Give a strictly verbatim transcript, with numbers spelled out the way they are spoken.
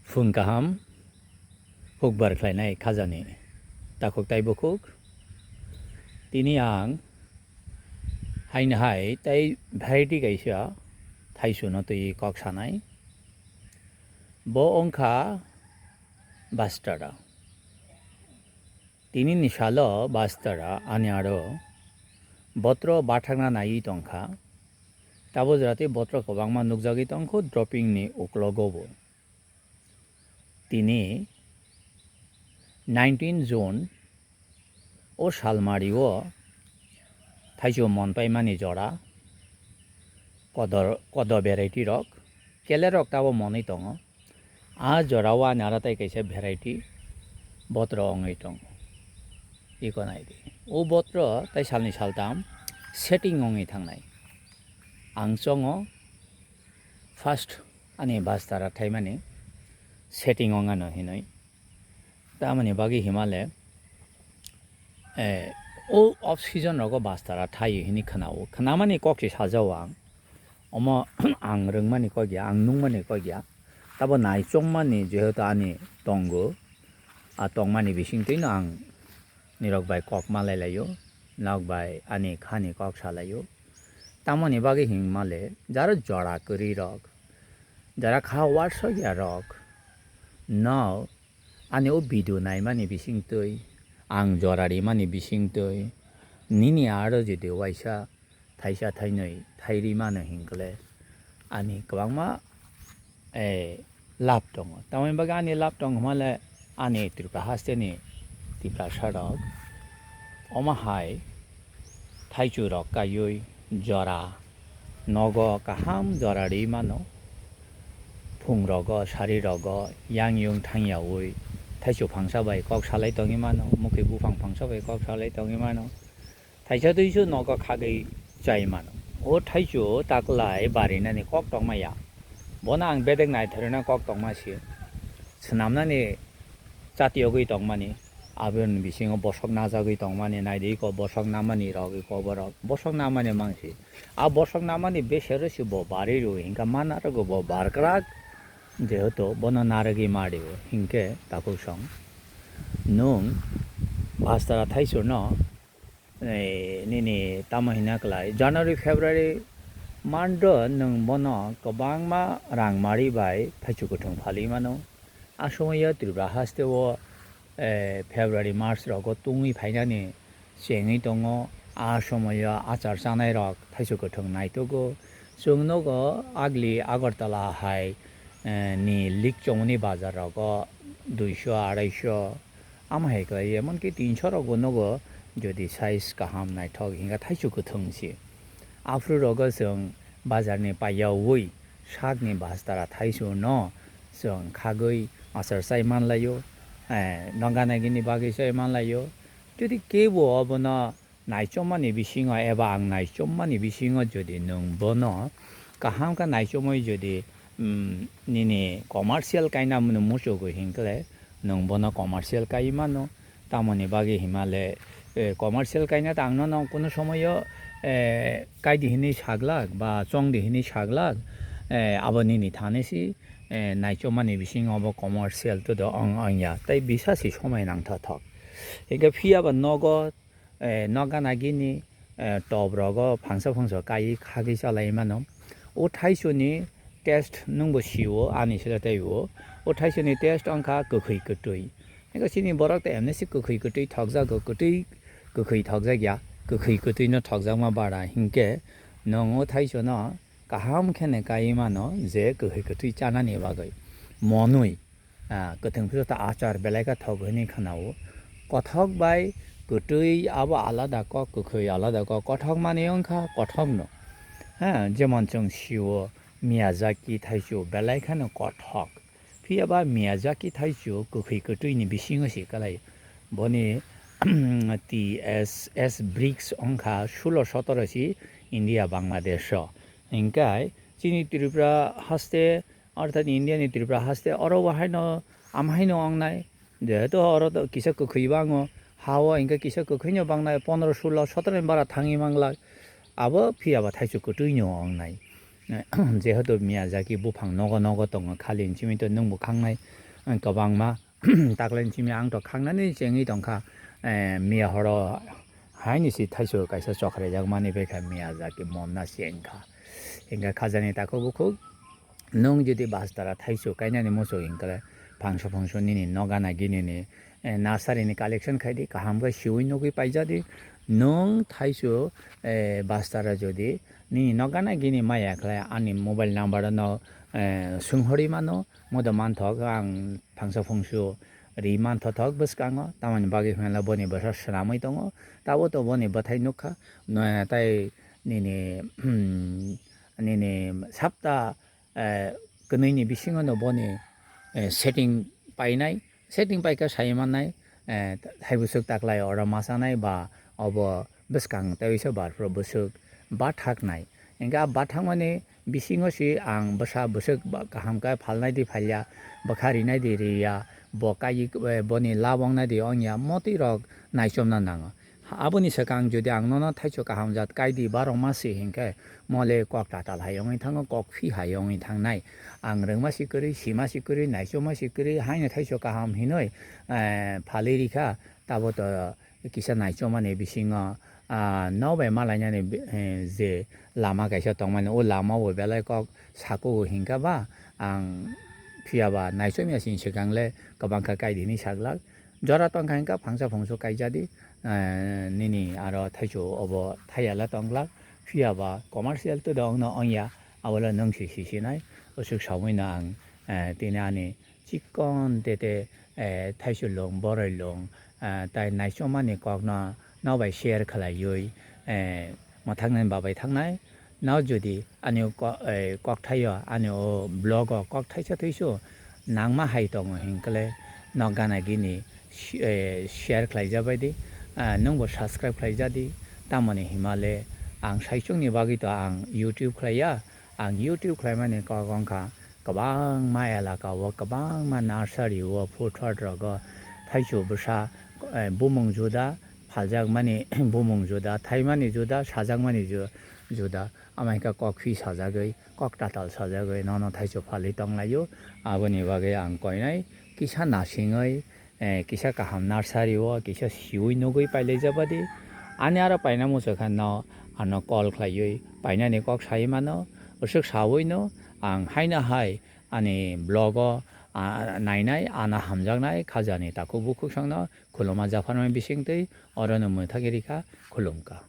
Phung kaham, hukbar khlainai khajani takhuk tai bukhuk. Tini ang haino hai tai variety kaisa thaichwno twi kok sanai. Bo wngkha bastara. Tini ni salo bastara ani aro botro bathakna naiwi tongkha. Tabo jora tei botro kwbangma nukjagwi tongkho dropping ni uklogo bo. Tini nineteen June o salmari o thaichuk mon paimani jora kodor, kodo variety rok, kele rok tabo monwi tongo. A jora o ani aro tai kaisa variety botro wngwi tongo. Iko nai di. O botro tai salni saltam setting wngwi thangnai. Ang chongo first ani bastara thaimani setting wngano hinwi. Tamoni bagwi himale, eh, o off season rogo bastara thaio hini khwnao. Khwnamani kok se sajao ang. Omo ang rwngmani kok ya, ang nungmani kok ya. Tabo naichomani jehetu ani tongo. A tongmani bisingtwino ang nirok bai kok malai laio, nok bai ani khani kok salaio. Tamoni bagwi himale, jaro jora kwrwi rok, jara kha warsok ya rok, no ani o video naimani bisingtwi, ang jora rimani bisingtwi, nini aro jodi waisa thaisa thainwi thairi mano hinkle ani kwbangma, eh, lab tongo. Tamoni bagwi ani lab tongo hwnmale ani Tripura hasteni Tiprasa rok omo hai thaichuk rok kaiwi jora nogo kaham jora ri mano. Phung rogo, sari rogo, yang yung thangyawi thaichuk phangsa bai kok salai tongwi mano, mukhi buphang phangsa bai kok salai tongwi mano. Thaisa twisu nogo khagwi chai mano. O thaisu taklai barinani kok tongma ya. Bono ang bedek naithorina kok tongma si. Swnamnani chati yogwi tongmani. Aboni bisingo bosok najagwi tongmani. Naidi iko bosok namani rok iko borok. Bosok namani mangsi. A bosok namani besero si bo bari rw hinkha ma narwgo bo barkrak. Jehetu bono narwgwi ma rw hinkhe takhuk song. Nwng bastara thaisurno eh, nini tamo hina kwlai, January, February month o nwng bono kwbangma rang mari bai thaichuk kwthwng phalwi mano. A somoio Tripura haste o, eh, February, March rogo tungwi phainani chengwi tongo. A somoio achar chanai rok thaichuk kwthwng naitogo. Chwng nogo agli Agartala hai, eh, ni lik chongmani bazar rogo duiso, araiso, Amo hai khlai, emonki tinso rokbo nogo, jodi size kaham naithok hinkhe thaichuk kwthwng si. Aphuru rogo chwng bazarni paiyaui sakni bastara thaichukno chwng khagwi achar chai manlaio, eh, nokga nagini bagwi chai manlaio. Jodi kebo obono naichomani bisingo eba ang naichomani bisingo jodi nwng bono kaham khe naichomwi jodi, mm, nini commercial kaina mwnwi muchugwi hinkhe nwng bono commercial kai mano. Tamoni bagwi himale, eh, commercial kaina ta ang nono kunu somoyo, eh, kaidi hinwi saglak ba chongdi hinwi saglak, eh, abo nini thani si, eh, naichomani bisingo bo commercial todo ong ong ya. Tai bisa si somai nangthothok. Hinkhe phiyaba nogo eh, nokga nagini, eh, top rogo phangsa phangsa kaiwi khagwi chalai mano. O thaichukni taste nwngbo sio, ani sila teibo. O thaichukni taste wngkha kwkhwi kwtwi. Eko chini borok to emnisi kwkhwi kwtwi thokjago, kwtwi kwkhwi thokjak ya, kwkhwi kwtwino thokjakma bara hinkhe nwng o thaichukno kaham kheno kaiwi mano je kwkhwi kwtwi chanani bagwi monwi. Ah, kwthwng phisto ta achar belai khe thok hwnwi khwnao. Kothok bai kwtwi abo alada kok, kwkhwi alada kok, kothok manwi wngkha kothokno. Ha, jemon chwng sio Miyazaki thaichuk belai kheno kothok. Phiyaba Miyazaki thaichuk kwkhwi kwtwini bisingo se kwlai. Boni T S S BRICS wngkha sulo sotoro si India, Bangladesh o. Hinkhe chini Tripura haste Orthat India ni Tripura haste oro bo haino, am haino wngnai. Jehetu oro to kisa kwkhwi bango, ha o hinkhe kisa kwkhwino bangnai, pondro, sulo, sotoro ni bara thangwi manglak. Abo phiyaba thaichuk kwtwino wngnai. Jehetu Miyazaki buphang nogo nogo tongo, khali simi to nwngbo khangnai, eh, kwbangma. Taklai simi ang to khangnani chengwi tongkha, eh, miya horo haini si thaisu kaisa chokrai jak mani bai kha Miyazaki monna si wngkha. Hingkha khajani takhuk bukhuk, nwng jodi bastara thaisu kainani muchuk hingkhe phangso phangso nini nogana ginini, eh, nursery ni collection khaidi, kaham khe siwi nugwi paijadi. Nwng thaisu, eh, bastara jodi nini nogana gini maya khlai ani mobile number no, eh, swnghorwi mano, modo manthok ang phangsa phungsu ri manthothok bwskango, tamoni bagwi hwnla boni bwsa swnamwi tongo, tabo to boni bwthai nukha, no, tai nini, nini sapta, eh, kwnwi ni bisingo no boni, eh, setting painai, setting paikha sai mannai, eh, hai bwswk taklai oro machanai ba obo bwskang tei waisa barpro bwswk bathaknai. Hingkhe a bathakmani bisingo si ang bwsa bwswk ba kaham khe phalnai di phalya, bwkha rinai di riya, bo kaiwi, eh, boni lab wngnai di wngya, motwi rok naichomna nango. Aboni swkang jodi ang nono thaichuk kaham jat kai di, barok ma si hinkhe mole kok tatal hai wngwi thango, kok phi hai wngwi thangnai. Ang rwngma si kwrwi, sima si kwrwi, naichoma si kwrwi, haino thaichuk kaham hinwi, eh, phalwi rikha, tabo to kisa naichomani bisingo, ah, nok bai malainani bi-, eh, je lama kaisa tongmani, o lama o belai kok sakugo hinkha ba ang phiya ba naichomya sini swkang le kwbang kha kai di hinwi saglak. Jora tongkha hinkha phangsa phungsu kaijadi, eh, nini aro thaichu obo thaiya le tongglak, phiya ba commercial to dong no ongya, abo le nwng si sisinai, usuk samui no ang, eh, tini ani chikon tete, eh, thaichu lung, boroi lung, eh, tai naichomani kok no, no bai share khlaiwi, eh, mwthangni babai thangnai. No jodi ani ko-, eh, kokthaio, ani o blog o kokthaisa twisu nangma hai tongo hinkle no gana gini shi-, eh, share khlai jabai di, ah, nwngbo subscribe khlai jadi, tamoni himale ang saichungni bagwi to ang YouTube khlaiya, ang YouTube khlaimani kok wngkha kwbangma elaka o, kwbangma nursery o, food court rogo thaichu bwsa, eh, bumung juda, phaljakmani bumung juda, thaimani juda, sajakmani ju-, juda. Amai khe kok phi sajagwi, kok tatal sajagwi nono thaichu phalwi tonglaio. Aboni bagwi ang koinai kisa nasingwi, eh, kisa kaham nursery o kisa siwi nugwi pailaijabadi. Ani aro paina muchukha no ano call khlaiwi painani kok sai mano. Usuk sawi no ang haino hai ani blog o, ah, nainai, ano hamjaknai khajani takhuk bukhuk songno khuluma japharmani bisingtwi orono mwthagwi rikha, khulumkha.